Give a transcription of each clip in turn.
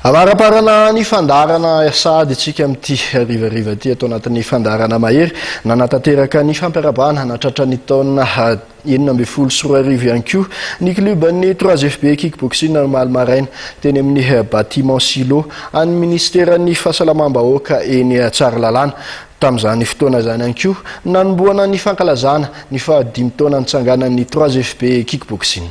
Avaraparana ny fandaharana sahady isika amin'ity harivariva ity ato anatin'ny fandaharana mahery nanatanteraka ny fampiarahabana nahatratra ny taona 2016 ihany koa ny club ny 3FB kickboxing omaly maraina teny amin'ny bâtiment silo an'ny ministeran'ny fahasalamam-bahoaka eny Tsaralalàna. Tamin'izany fotoana izany ihany koa nanombohana ny fankalazana ny fahadimy taona nitsanganan'ny 3FB kickboxing.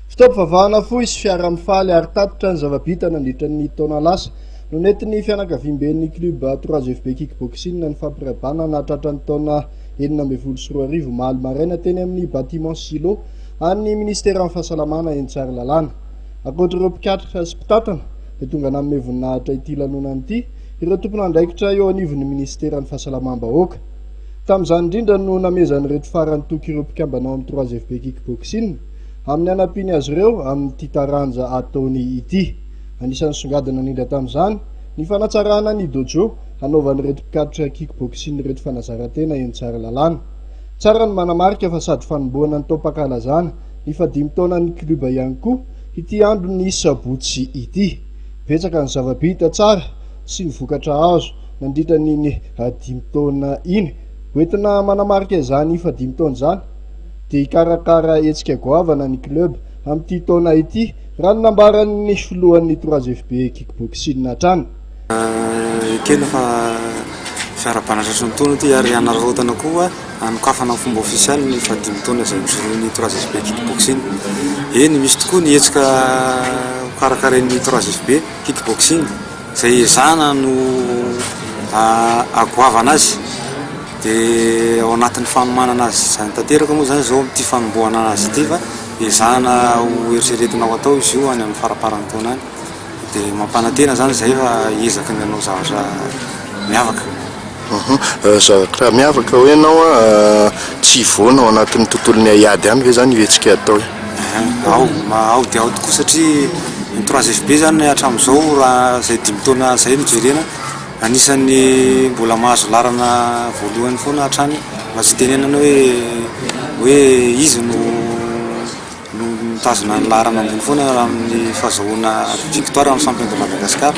Fotoam-pivavahana fohy sy fiara-mifaly ary tatitra ny zava-bita nandritra ny taona lasa no nentin'ny fianakaviamben'ny club 3FB kickboxing ny fampirahabana nahatratra ny taona 2016 omaly maraina teny amin'ny bâtiment silo an'ny ministeran'ny fahasalamana eny Tsaralalàna. Ankoatra ireo mpikatroka sy mpitantana dia tonga nanome voninahitra ity lanonana ity ireo tompon'andraikitra eo anivon'ny ministeran'ny fahasalamam-bahoaka. Tamin'izany indrindra no namehezan'ireto farany toky ireo mpikambana ao amin'ny 3FB kickboxing amin'ny hanampiany azy ireo amin'ity taranja ataony ity. Anisan'ny songadina indrindra tamin'izany ny fanatsarana ny dojo hanaovan'ireto mpikatroka kickboxing ireto fanazaran-tena eny Tsaralalàna. Tsara ny manamarika fa sady fanombohana ny taom-pankalazana ny fahadimy taonan'ny club ihany koa ity andron'ny sabotsy ity. Betsaka ny zava-bita tsara sy ny vokatra azo nandritra an'iny dimy taona iny. Hoentina manamarika izany fahadimy taona izany dia hikarakara hetsika goavana ny club amin'ity taona ity raha ny nambaran'ny filohan'ny 3FB kickboxing hatrany. Ekena fa fiarahabana tratry ny taona ity ary hanararaotana koa hanokafana amin'ny fomba ofisialy ny fahadimy taona izay nijoroan'ny 3FB kickboxing. Eny, misy tokoa ny hetsika hokarakarain'ny 3FB kickboxing izay ezahana no hagoavana azy dia ao anatin'ny fanomanana azy izany tanteraka moa izany izao amin'ity fanombohana azy ity fa ezahana ho eritreretina ho atao izy io any amin'ny faramparan'ny taona any. Dia mampanantena izany izahay fa hiezaka ny hanao zavatra miavaka. Zavatra miavaka hoe ianao tsy hivoana ao anatin'ny tontolon'ny haiady ihany ve izany io hetsika atao io? Ao, ao dia ao tokoa satria ny 3FB izany hatramin'izao raha izay dimy taona izay no jerena, anisan'ny mbola mahazo laharana voalohany foana hatrany mba tsy hitenenana hoe hoe izy no no mitazona ny laharana ambony foana raha amin'ny fahazahoana victoire amin'ny champion de Madagascar.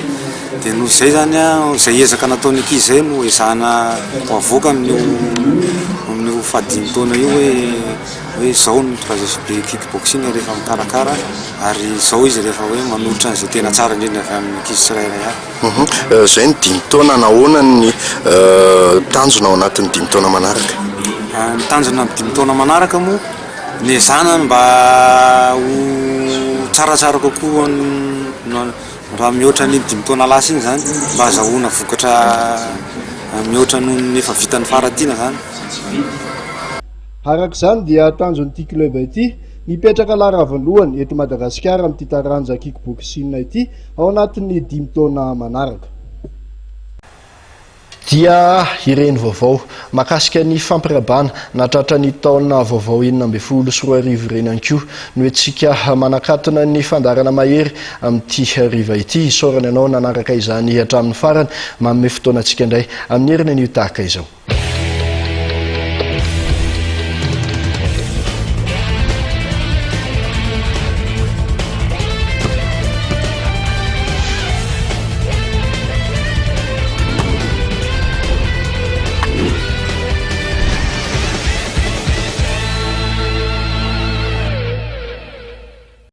Dia noho izay izany, izay ezaka nataon'ny ankizy izay no ezahana ho avoaka amin'io amin'io fahadimy taona io hoe hoe izao ny 3SB kickboxing rehefa mikarakara ary izao izy rehefa hoe manolotra an'izay tena tsara indrindra avy amin'ny ankizy tsirairay avy. Izay ny dimy taona, nahoana ny tanjona ao anatin'ny dimy taona manaraka? Ny tanjona amin'ny dimy taona manaraka moa Nezahana ny mba ho tsaratsara kokoa raha mihoatra an'iny dimy taona lasa iny izany, mba azahoana vokatra mihoatra noho ny efa vitan'ny Faratiana izany. Araka izany dia tanjon'ity club ity ny hipetraka laharam-voalohany eto Madagasikara amin'ity taranja kickboxing ity ao anatin'ny dimy taona manaraka. Dia ireny vaovao mahakasika ny fampirabana nahatratra ny taona vaovao 2016 ireny ihany koa no entintsika manakatona ny fandaharana mahery amin'ity hariva ity. Isaorana ianao nanaraka izany hatramin'ny farany. Manome fotoana antsika indray amin'ny heriny anio tahaka izao.